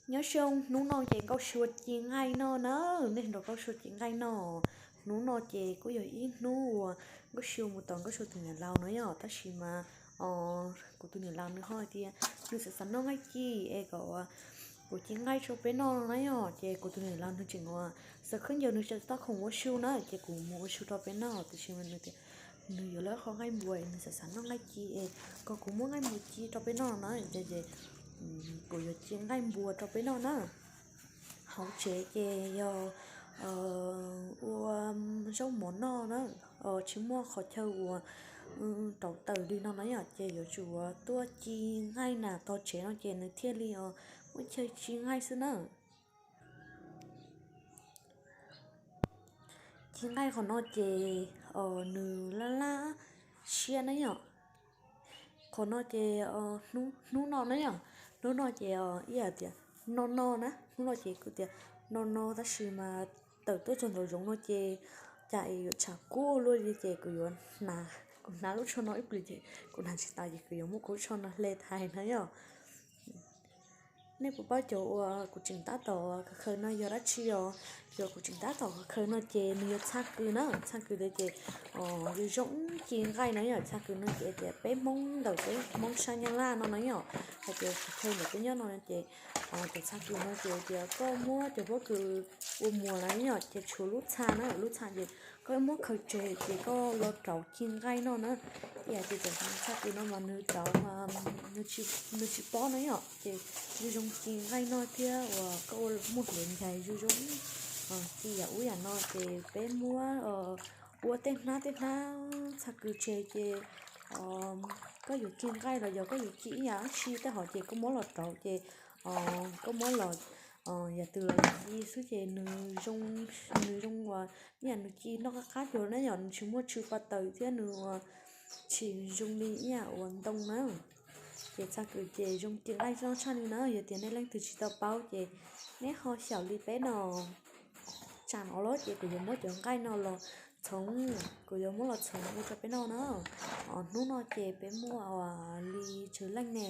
Nyob zoo, hnub no ces Nkauj Sua ci nqaij noj na, nej nrog Nkauj Sua ci nqaij noj. Hnub no ces kuj yog ib hnub uas Nkauj Sua mus tom Nkauj Sua tus niam laus no yom, tab sis mas kuv tus niam laus nws ho hais tias nws xav xav noj nqaij ci es kom kuv ci nqaij rau peb noj no na yom. Ces kuv tus niam laus nws tseem uas xav khaub ncaws nws tseem tau khoom ua su na, ces kuv mus ua su rau peb noj, tiam sis mas nws tias nws yuav lawv qho nqaij npua, nws xav xav noj nqaij ci es kom kuv muab nqaij npua ci rau peb noj na, ces kuv yuav ci nqaij npua rau peb noj na. Hauv tsev ces yog ua zaub mov noj na, tsis muaj qhov chaw uas rauv taws li no na yom, ces yuav tsum tuaj ci nqaij na, tog tsev no ces nws thiaj li muaj chaw ci nqaij xwb na. Ci nqaij qhov no ces nws laj laj siab na yom. Qhov no ces hnub no na yom, hnub no ces ib yam tias no no na, hnub no ces kuv tias no no tab sis mas tawm tuaj txog nraum zoov no ces cas es yuav tshav kub luaj li ces kuv yuav, kuv hnav lub tsho no ib pliag ces kuv hnav tsis tau ces kuv yuav muab kuv lub tsho no hle thaiv na yom. Nej puas paub cov uas kuv tseem tab tom khaws khaws no yog dab tsi os? Cov kuv tseem tab tom khaws khaws no ces nws yog txhaj kws na, txhaj kws ntawd ces zoo zoo ci nqaij no yom. Txhaj kws no ces tias peb Hmoob ntawm peb Hmoob sab Nyab Laj no no yom, hais tias khaws khaws ntawm peb nyob no ces cov txhaj kws no ces tias koj muab cov pob kws ua muag lawm yom, ces tshuav lub txha na, lub txha ces koj muab khaws tseg ces koj los rauv ci nqaij noj na. Ib yam ces cov txhaj kws no mas nws rauv, nws tsis pob na yom, ces zoo zoo ci nqaij noj thiab uas koj ua muaj hluav ncaig zoo zoo ci yam ub yam no ces peb muab ua tej hnab tej hnab txhaj kws tseg ces koj yuav ci nqaij los yog koj yuav ci ib yam dab tsi tej hov ces koj muab los rauv ces koj muab los yam twg los yam ci xwb ces nws zoo, nws zoo uas ib yam nws ci noj qab qab cuag na yom, nws tsis muaj tsw pa taws thiab nws uas tsis zoo li ib yam uas ntoo na. Ces txhaj kws ces zoo ci nqaij noj tshaj li na, yog tias nej leej twg tsis tau paub ces neb ho xyaum li peb no. Tsam no los ces kuv yuav muab cov nqaij no los txhoov, kuv yuav muab los txhoov ua rau peb noj na. Hnub no ces peb muaj li tsawg leej ne,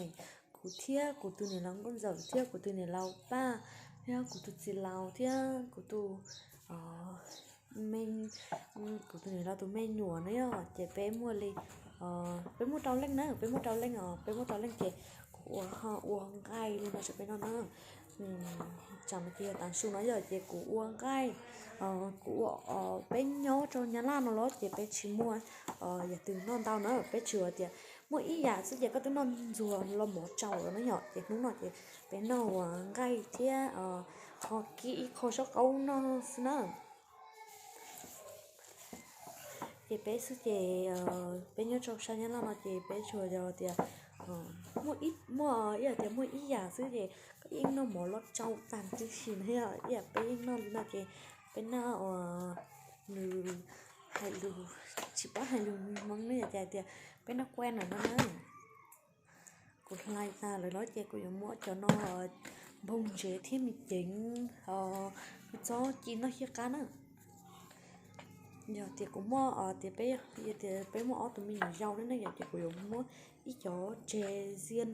kuv thiab kuv tus niam laus nkauj ntxawm thiab kuv tus niam laus Paj thiab kuv tus txiv laus thiab kuv tus me, kuv tus niam laus tus me nyuam na yom, ces peb muaj li, peb muaj rau leej na, peb muaj rau leej os, peb muaj rau leej ces kuv ua ho ua nqaij li no rau peb noj na. Tsam no ces yog tav su no yom, ces kuv ua nqaij, kuv ua, peb nyob rau Nyab Laj no los ces peb tsis muaj yam twg noj ntau na, peb tsuas tias muaj ib yam xwb ces koj twb noj ntxuag los mov tsau lawm na yom, ces hnub no ces peb noj ua nqaij thiab ho kib ib qho zaub qaub noj xwb na. Ces peb xwb ces peb nyob rau sab Nyab Laj no ces peb tsuas yog tias muaj ib, muaj ib yam tias muaj ib yam xwb ces koj yeej noj mov los tsau tag tib si na yom, ib yam peb yeej noj li no ces peb noj ua, nws hais lus, tsis paub hais lus Hmoob ne, yog tias peb noj quaj no na. Kuv hlais tas lawm no ces kuv yuav muab cov no, nplooj ntsev thiab me ceev, kua txob ci noj thiaj qab na. Yog tias kuv muaj, tias peb, yog tias peb muaj ob tug me nyuam yaus ne, yog ces kuv yuav muab ib cov tseg ziaj,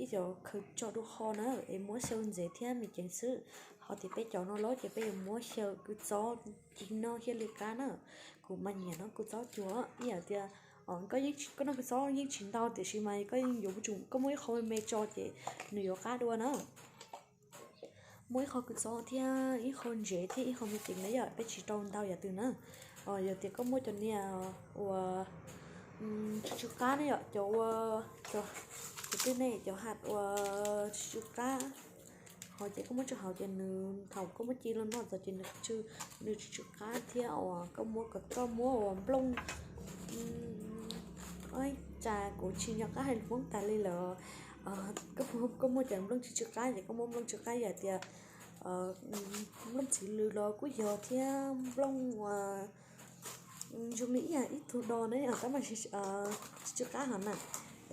ib cov khaws tso dua qho na, es muab xyaw ntsev thiab me ceev xwb. Ho tias peb cov no los ces peb yuav muab xyaw kua txob ci noj thiaj li qab na. Kuv mas nyiam noj kua txob cuag ib yam tias, koj yeej, koj noj kua txob yeej tsis ntau tiam sis mas koj yeej yuav, koj muab ib qho me me tso ces nws yuav qab dua na. Muab ib qho kua txob thiab ib qho ntsev thiab ib qho me ceev na yom, peb tsis rau ntau yam twg na. Yog tias koj muab cov niag uas tsw tsw qab ne yom, cov ua, cov, cov twg ne, cov hat uas tsw tsw qab, ho ces koj muab tso hauv ces nws thaum koj muab ci los noj txog ces nws tsw, nws tsw tsw qab thiab uas koj muab, koj muab uas nplooj, ua cas kuv tsis nco qab hais lus Hmoob tas li lawm. Koj muab cov nplooj tsw tsw qab ces koj muab nplooj tsw qab yam tias nplooj txiv lws los kuj yog thiab nplooj uas zoo li ib yam ib tug do na yom, tab mas tsw tsw qab hov na.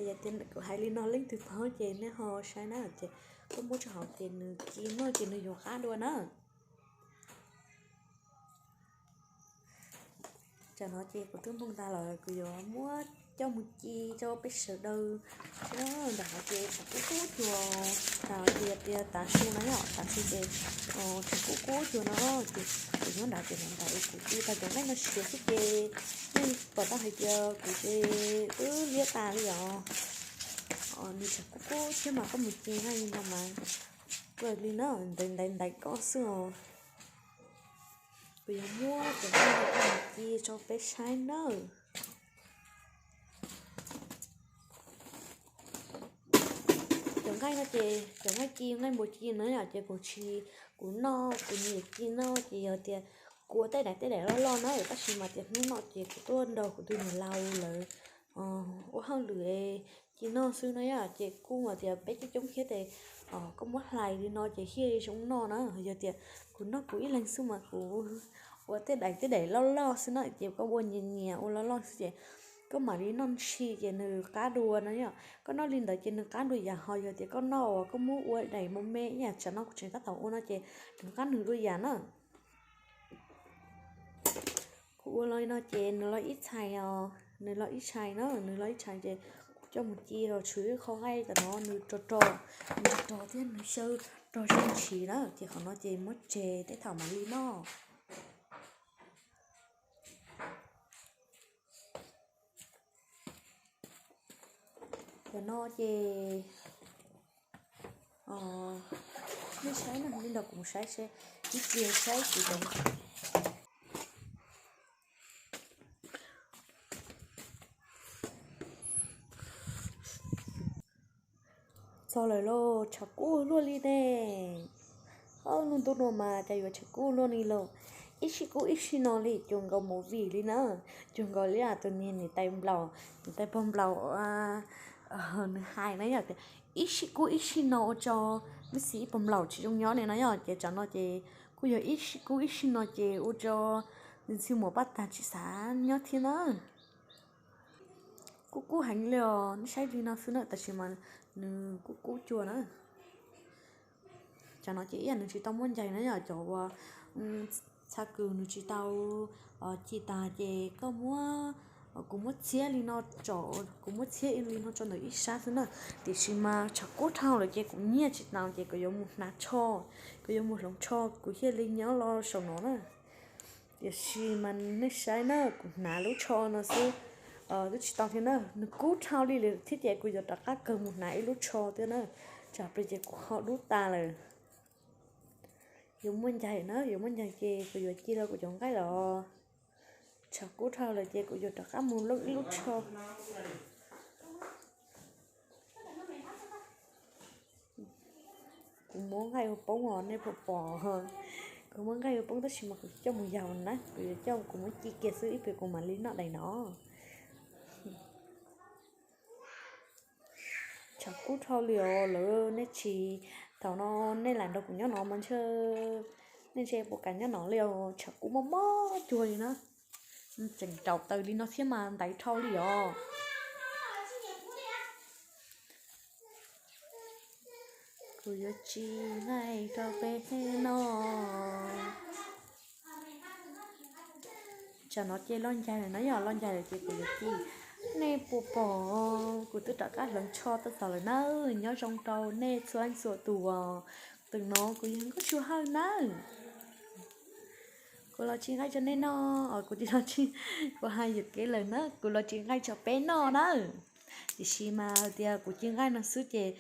Yog tias kuv hais li no leej twg paub ces nej ho saib na, ces koj muab tso hauv ces nws ci noj ces nws yuav qab dua na. Tsam no ces kuv twb nplooj tas lawm, kuv yuav muab coj mus ci rau peb sawv daws. Nram no ces tshav kub kub cuag, tas tias tias tav su no yom, tav su ces tshav kub kub cuag no ces kuv nyob nrad ces nrad kuv ci tau cov nqaij no siav xwb ces yeej pom tau hais tias kuv ces wb liab tas li os. Nws tshav kub kub thiab mas koj mus ci nqaij li no mas kuj li na, ntaiv ntaiv ntaiv koj xwb os. Kuv yuav muab cov nqaij no coj mus ci rau peb saib nawb. Cov nqaij no ces cov nqaij ci, nqaij npua ci no yom, ces kuv tsis, kuv noj, kuv nyiam ci noj ces yog tias kuv ua tej daim tej daim loj loj na, tab sis mas tias hnub no ces kuv tuaj nrog kuv tus niam laus lawv ua hauj lwm ci noj xwb no yom, ces kuj hais tias peb coob coob thiab ces koj muab hlais li no ces thiaj zoo noj na. Yog tias kuv noj kuv ib leeg xwb mas kuv ua tej daim tej daim loj loj xwb na, ces koj ua nyias nyias ua loj loj xwb ces koj mam li noj ntshis ces nws qab dua no yom. Koj noj li ntawd ces nws qab dua yam, ho yog tias koj noj uas koj muab ua daim me me ib yam tsam no kuv tseem tab tom ua no ces nws qab nws dua yam na. Kuv ua los li no ces nws los ib txhais os, nws los ib txhais na, nws los ib txhais ces kuv coj mus ci los tshwm ib qho nqaij tam no nws rog rog, nws rog rog thiab nws xyaw rog zoo ntshis na, ces qhov no ces muab tseg tej thaum mam li noj. Cov no ces nej saib no, li ntawd kuv mus saib seb, ib pliag saib kuv cov txog lawm lauj, tshav kub luaj li ne. Ob hnub ntuj no mas cas yuav tshav kub luaj li lauj. Ib sij kub ib sij no li, cuag nkaus movie li na, cuag nkaus li tus niag niam tais nplaum, niam tais pog nplaum nws hais na yom, tias ib sij kub ib sij no ua rau mej xis ib pog nplaum tsis zoo nyob li no yom, ces tsam no ces kuj yog ib sij kub ib sij no ces ua rau ntxhw muam paj tag tsis xav nyob thiab na. Kub kub heev li os, nej saib li no xwb na, tab sis mas nws kub kub cuag na. Cov no ces ib yam nws tsis tau muaj ncaig na yom, cov uas txha kws nws tsis tau ci tas ces koj muab, kuv muab txhiab li no tso, kuv muab txhiab li no tso ntawm ib sab xwb na. Tiam sis mas tshav kub dhau lawm ces kuv nyiaj tsis tau ces kuv yuav mus hnav tsho, kuv yuav mus hloov tsho kuv thiaj li nyob los saum no na. Tiam sis mas nej saib na, kuv hnav lub tsho no xwb twb tsis tau thiab na, nws kub dhau li lawm thiab ces kuv yuav rov qab kawg mus hnav ib lub tsho thiab na, tsam plig ces kuv ho dub tas lawm. Yuav muaj ncaig na, yuav muaj ncaig ces kuv yuav ci los kuv cov nqaij los. Tshav kub dhau lawm ces kuv yuav rov qab mus looj ib lub tsho. Kuv muab nqaij ua poob os, nej puas pom? Kuv muab nqaij ua poob tab sis mas kuv coj mus yaug na, kuv yuav coj, kuv muab ci kiag xwb ib pliag kuv mam li noj daim no. Tshav kub dhau li os lawv, nej tsis, thaum no nej lam nrog kuv nyob no mas ntshe nej ntshe puas kam nyob no li os, tshav kub mob mob cuag li na. Tseem rau taws li no thiab mas ntaiv dhau li os. Kuv yuav ci nqaij rau peb noj. Tsam no ces loj ncaig lawm na yom, loj ncaig lawm ces kuv yuav ci. Nej puas pom, kuv twb rov qab hloov tsho tuaj txog lawm na. Nyob zoo rau nej txhua leej txhua tus os. Tam no kuv yog Nkauj Tsua Hawj nawb. Kuv los ci nqaij rau nej noj, kuv, kuv hais yuam kev lawm na, kuv los ci nqaij rau peb noj nawb. Tiam sis mas hais tias kuv ci nqaij no xwb ces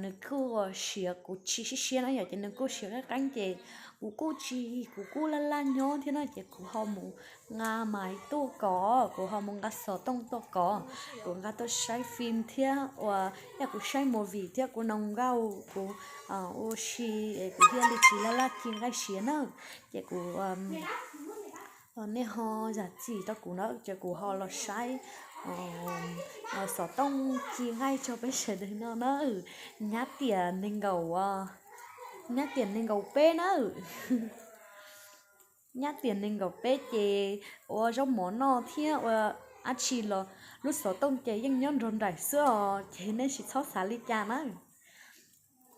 nws kuj siav, kuv ci siab siab na yom, ces nws kuj siav qeeb qeeb ces kuv kuj ci, kuv kuj laj laj nyob thiab na, ces kuv ho mus nqa maiv tuaj kov, kuv ho mus nqa xov tooj tuaj kov, kuv nqa tuaj saib fim thiab uas yog kuv saib movie thiab kuv noo nkauj, kuv ua si es kuv thiaj li tsis laj laj ci nqaij siav na. Ces kuv, nej ho zam txim rau kuv na, ces kuv ho los saib, xov tooj ci nqaij rau peb sawv daws noj na. Nyab tiam nees nkaum, nyab tiam nees nkaum peb na. Nyab tiam nees nkaum peb ces ua zaub mov noj thiab ua dab tsi los lub xov tooj ces yeej nyob nrog nraim xwb os, ces nej tsis txhob xav li cas na.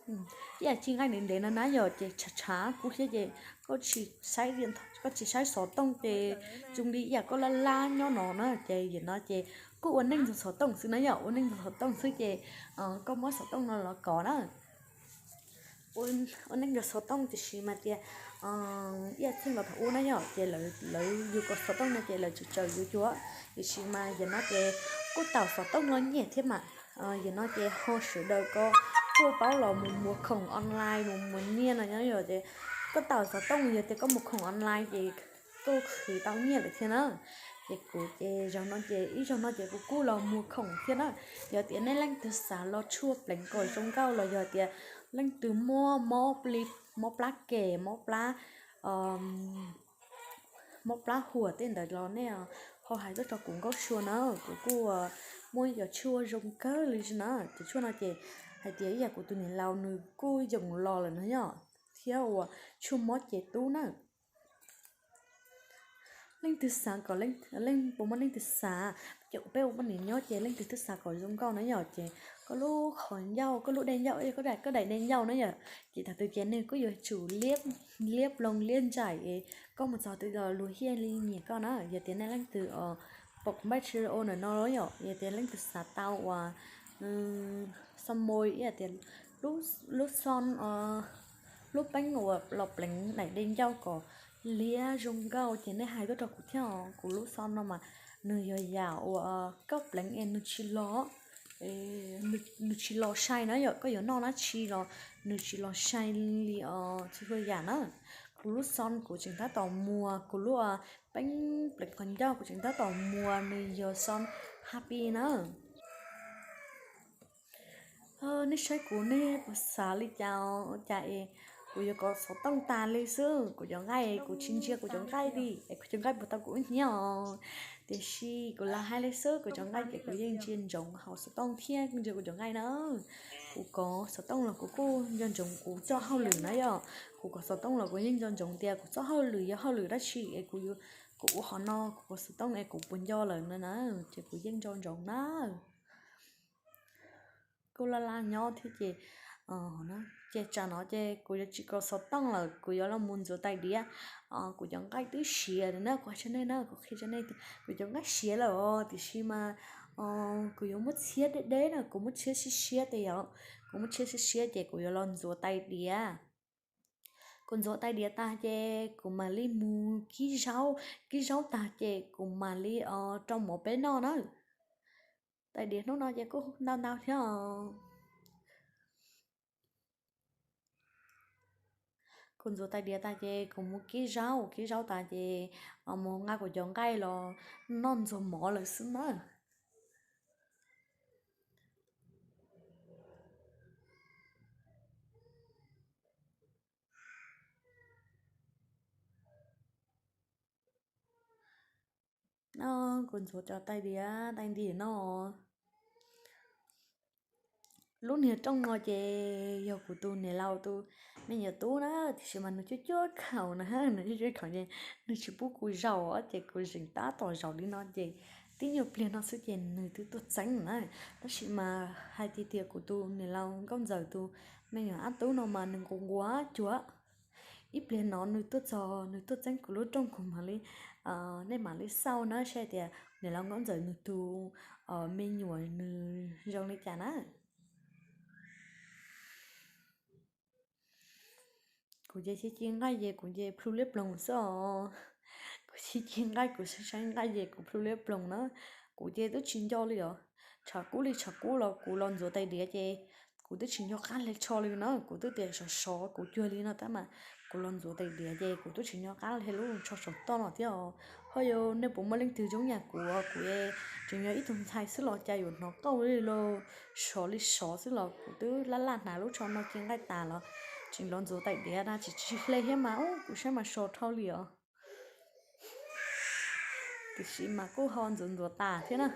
Ib yam ci nqaij ntev ntev no na yom, ces tshav tshav kub thiab ces koj tsis saib, koj tsis saib xov tooj ces zoo li ib yam koj laj laj nyob no na, ces yam no ces Kuj ua neej ntxuag xov tooj xwb na yom, ua neej ntxuag xov tooj xwb ces koj muab xov tooj no los kov na. Ua neej ntxuag xov tooj tiam sis mas tias ib txheej los thaum ub na yom, ces lawv yug kov xov tooj no ces lawv tsis tsaws yuav cuag, tiam sis mas yog no ces kuj tau xov tooj no nyiaj thiab mas, yog no ces ho sawv daws ko kuj paub los mus muag khoom online mus muag nyiaj no nyob yom, ces koj tau xov tooj yog tias koj mus khoom online ces kuj khwv tau nyiaj lawm thiab na. Ces kuv ces zaum no ces ib zaug no ces kuv kuj los muag khoom thiab na. Yog tias nej leej twg xav los tshuaj pleev kom zoo nkauj los yog tias leej twg muaj mob plab kem, mob plab, mob plab huam tej ntawd los nej ho hais tuaj rau kuv Nkauj Sua na, kuv kuj muaj cov tshuaj zoo kawg li na. Cov tshuaj no ces hais tias ib yam kuv tus niam laus nws kuj yoom los lawm no yom, thiab ua tshuaj mob cev tub na. Leej twg xav kom, leej puas muaj leej twg xav, ces peb ua poj niam nyob ces leej twg twb xav kom zoo nkauj na yom, ces koj lub qhov ncauj, koj lub dej ncauj, koj daim dej ncauj na yom, ces thaum twg ces nws kuj yuav tsum liab ploog liab nraim, koj mus txog twg los luag thiaj li nyiam koj na. Yog tias nej leej twg pom kuv npaj tsis ua ntawm no los yom, yog tias leej twg xav tau uas xo moo ib yam tias lub xo, lub peeb uas los pleev daim dej ncauj kom liab zoo nkauj ces nej hais tuaj rau kuv thiab os. Kuv lub xo no mas nws yog yam uas koj pleev es nws tsis los, nws tsis los sai na yom, koj yuav noj dab tsi los nws tsis los sai li os txhua txhua yam na. Kuv lub xo kuv tseem tab tom muag, kuv lub peeb pleev qhov ncauj kuv tseem tab tom muag, nws yog xo Happy na. Nej saib kuv nej puas xav li cas, cas es kuv yuav kov xov tooj tas li xwb, kuv cov nqaij kuv tsis ntsia kuv cov nqaij li es kuv cov nqaij puas tau kuv lub hnyiab os. Tiam sis kuv lam hais li xwb, kuv cov nqaij ces kuv yeej ntsia ntsoov hauv xov tooj thiab kuj ntsia kuv cov nqaij na. Kuv kov xov tooj los kuv kuj nco ntsoov kuv txoj hauj lwm na yom, kuv kov xov tooj los kuv yeej nco ntsoov tias kuv txoj hauj lwm yog hauj lwm dab tsi es kuv, kuv ua qhov no kuv kov xov tooj es kuv puas nco lawm no na, ces kuv yeej nco ntsoov na. Kuj laj laj nyob thiab ces, ces tsam no ces kuv yuav tsis kov xov tooj lawm, kuv yuav los mus ntxuav tais diav. Kuv cov nqaij twb siav na, kuv hais rau nej na, kuv qhia rau nej tias kuv cov nqaij siav lawm os, tiam sis mas kuv yuav muab txhiab deb deb na, kuv muab txhiab siab siab tias yom, kuv muab txhiab siab siab ces kuv yuav los ntxuav tais diav. Kuv ntxuav tais diav tag ces kuv mam li mus kib zaub, kib zaub tag ces kuv mam li rau mov peb noj na. Tais diav hnub no ces kuj ntau ntau thiab os. Kuv ntxuav tais diav tag ces kuv mus kib zaub, kib zaub tag ces mus nqa kuv cov nqaij los noj ntxuag mov lawm xwb na. No kuv ntxuav cov tais diav tais ntim no. Lub niag rooj no ces yog kuv tus niam laus tus me nyuam tub na, tiam sis mas nws cuab cuab khaum na, nws cuab cuab khaum ces nws tsis pub kuv zaum ces kuv zeem tab tom zaum li no ces tib nyuag pliag no xwb ces nws twb tuaj txeeb na. Tab sis mas hais tias tias kuv tus niam laus Nkauj Ntxawm tus me nyuam ab tub no mas nws nquag nquag cuag. Ib pliag no nws tuaj txog nws tuaj txeeb kuv lub rooj kuv mam li, nej mam li xauj na saib tias niam laus Nkauj Ntxawm nws tus me nyuam nws zoo li cas na. Kuv ces ci ci nqaij ces kuv ces plhu liab ploog xwb os. Kuv ci ci nqaij kuv saib saib nqaij ces kuv plhu liab ploog na. Kuv ces twb tsis nco li os. Tshav kub li tshav kub los kuv los ntxuav tais diav ces kuv twb tsis nco qab hle tsho li na. Kuv twb tias sov sov kuv cuag li no tab mas kuv los ntxuav tais diav ces kuv twb tsis nco qab hle lub tsho saum toj no thiab os. Ho yog nej puas muaj leej twg zoo yam kuv, kuv tseem yog ib tug ntxhais xwb los cas yuav hnov qauj li los sov li sov xwb los kuv twb laj laj hnav lub tsho no ci nqaij tas los tseem los ntxuav tais diav na, tsis tsis hle thiab mas kuv saib mas sov dhau li os. Tiam sis mas kuj ho ntxuav ntxuav tas thiab na,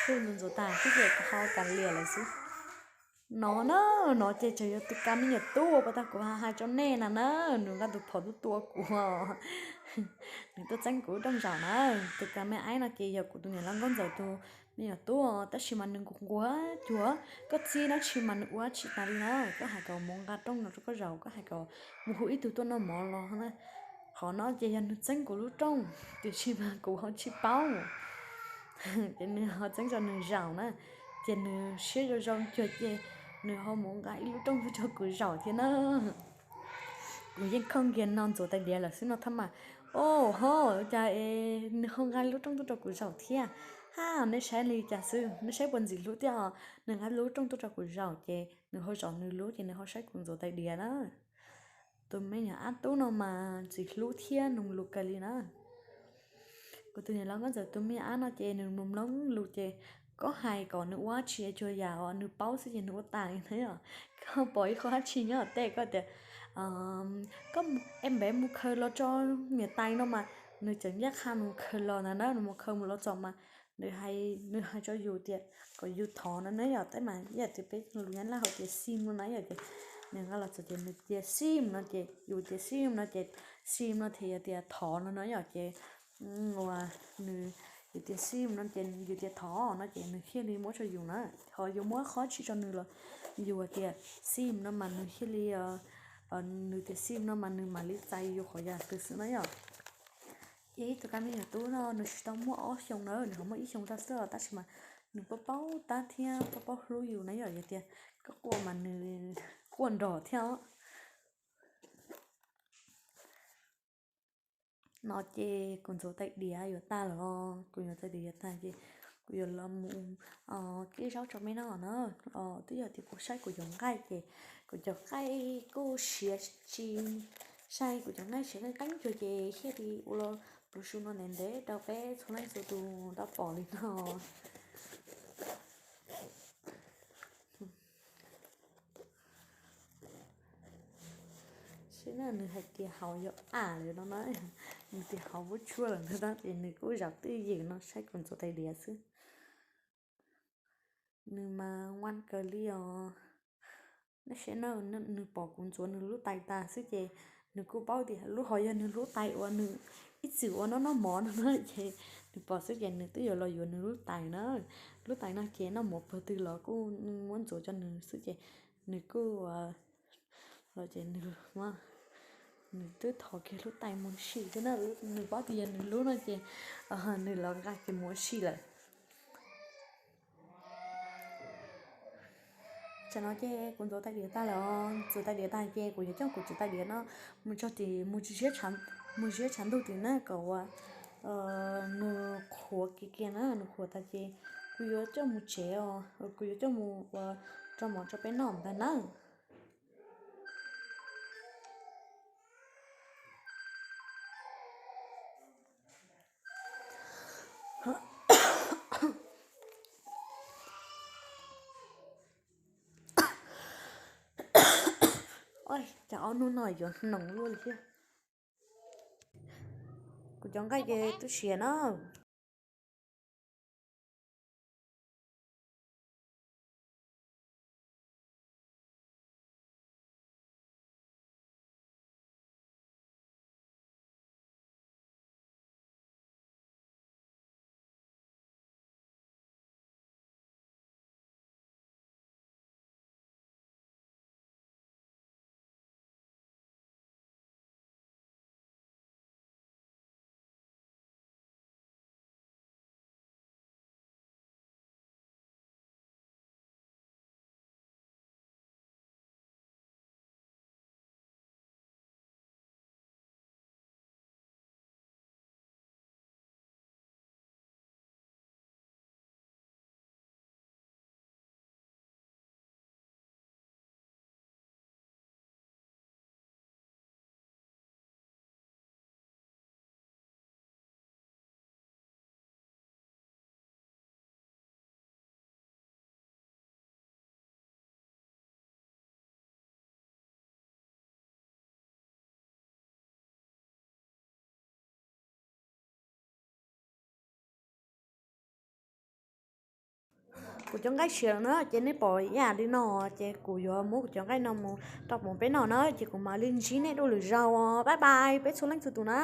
kuj ntxuav ntxuav tas thiab ces kuv ho tas liam lawm xwb. No na, no ces tseem yog tus ka me nyuam tub uas pas tag kuv hais rau nej na na, nws nqa tus phom tuaj tua kuv. Nws tuaj txeeb kuv lub rooj zaum na. Tus ka me aib no ces yog kuv tus niam laus Nkauj Ntxawm tus me nyuam tub, tab sis mas nws nquag nquag cuag. Koj txib dab tsi mas nws ua tsis tas li na. Koj hais kom mus nqa rooj no rau koj zaum, koj hais kom mus hu ib tug tuaj noj mov los na. Qhov no ces yog nws txeeb kuv lub rooj, tiam sis mas kuv ho tsis paub. Ces nws ho txeeb rau nws zaum na, ces nws siab zoo zoo cuag ces nws ho mus nqa ib lub rooj tuaj rau kuv zaum thiab na. Kuv yeej khooj kiag no ntxuav tais diav lawm xwb no thiab mas. Au ho, cas es nws ho nqa lub rooj tuaj rau kuv zaum thiab? Ha, nej saib li cas xwb, nej saib puas ntxim hlub thiab os? Nws nqa lub rooj tuaj rau kuv zaum ces nws ho zaum nws lub ces nws ho saib kuv ntxuav tais diav na. Tus me nyuam ab tub no mas ntxim hlub thiab mloog lus kawg li na. Kuv tus niam laus Nkauj Ntxawm tus me nyuam ab no ces nws mloog mloog lus ces koj hais kom nws ua dab tsi cuag yam uas nws paub xwb ces nws ua tas li na yom. Koj pom ib qho dab tsi nyob tom tej koj tias, koj em npem mus khaws los tso niam tais no mas, nws tseem ncaj qha mus khaws los ntag na, nws mus khaws mus los txog mas nws hais, nws hais rau yus tias kom yus thov no na yom. Tej mas ib yam tias peb lus Nyab Laj hais tias xin no na yom, ces nws nqa los txog ces nws tias xin no ces yus tias xin no ces xin no thiaj yog tias thov no na yom. Ces uas nws, yus tias xin no ces yus tias thov no ces nws thiaj li muab rau yus na. Ho yus muab qhov tsi rau nws los yus tias xin no mas nws thiaj li, nws tias xin no mas nws mam li txais yus qhov yam twg xwb na yom. Ces ib tug kab me nyuam tub no nws tsis tau muaj ob xyoos na, nws ho muaj ib xyoos tag xwb os, tab sis mas nws paub paub tab thiab paub paub hlub yus na yom. Yog tias koj quaj mas nws quaj nrog thiab os. No ces kuv ntxuav tais diav yuav tag lawm os, kuv ntxuav tais diav yuav tag ces kuv yuav los mus kib zaub tso me no na. Twb yog tias kuv saib kuv cov nqaij ces kuv cov nqaij kuj siav tsis, saib kuv cov nqaij siav qeeb qeeb cuag ces thiaj li ua los pluas su no ntev ntev rau peb txhua leej txhua tus tau pom li no. Seb na, nws hais tias hauv yuav am lawm no na, nws tias hauv vuab tsuab lawm ntag na, ces nws kuj zaum twj ywm no saib kuv ntxuav tais diav xwb. Nws mas nguan kawg li os. Nej saib na, nws pom kuv ntxuav nws lub tais tas xwb ces nws kuj paub tias lub hov yog nws lub tais uas nws ib txwm ua noj noj mov no na, ces nws pom xwb ces nws twb yuav los yuav nws lub tais na. Lub tais no ces noj mov pawg twg los kuj muab ntxuav rau nws xwb ces nws kuj los ces nws, nws twb thov kiag lub tais mus sim xwb na, nws paub tias yog nws lub no ces nws los nqa kiag mus ua si lawm. Tsam no ces kuv ntxuav tais diav tag lawm, ntxuav tais diav tag ces kuv yuav coj kuv cov tais diav no mus tso tim, mus tso, mus tso tshav ntuj tim na kom uas nws qhuav kiag kiag na, nws qhuav tas ces kuv yuav coj mus tsev os, kuv yuav coj mus ua rau mov rau peb noj ntag na. Cas ob hnub no yuav hnoos luaj li thiab. Kuv cov nqaij ces twb siav na. Kuv cov nqaij siav lawm na ces nej pom ib yam li no ces kuv yuav muab kuv cov nqaij no mus rau peb noj na ces kuv mam li ntsib nej dua lwm zaus os. Bye bye peb txhua leej txhua tus na.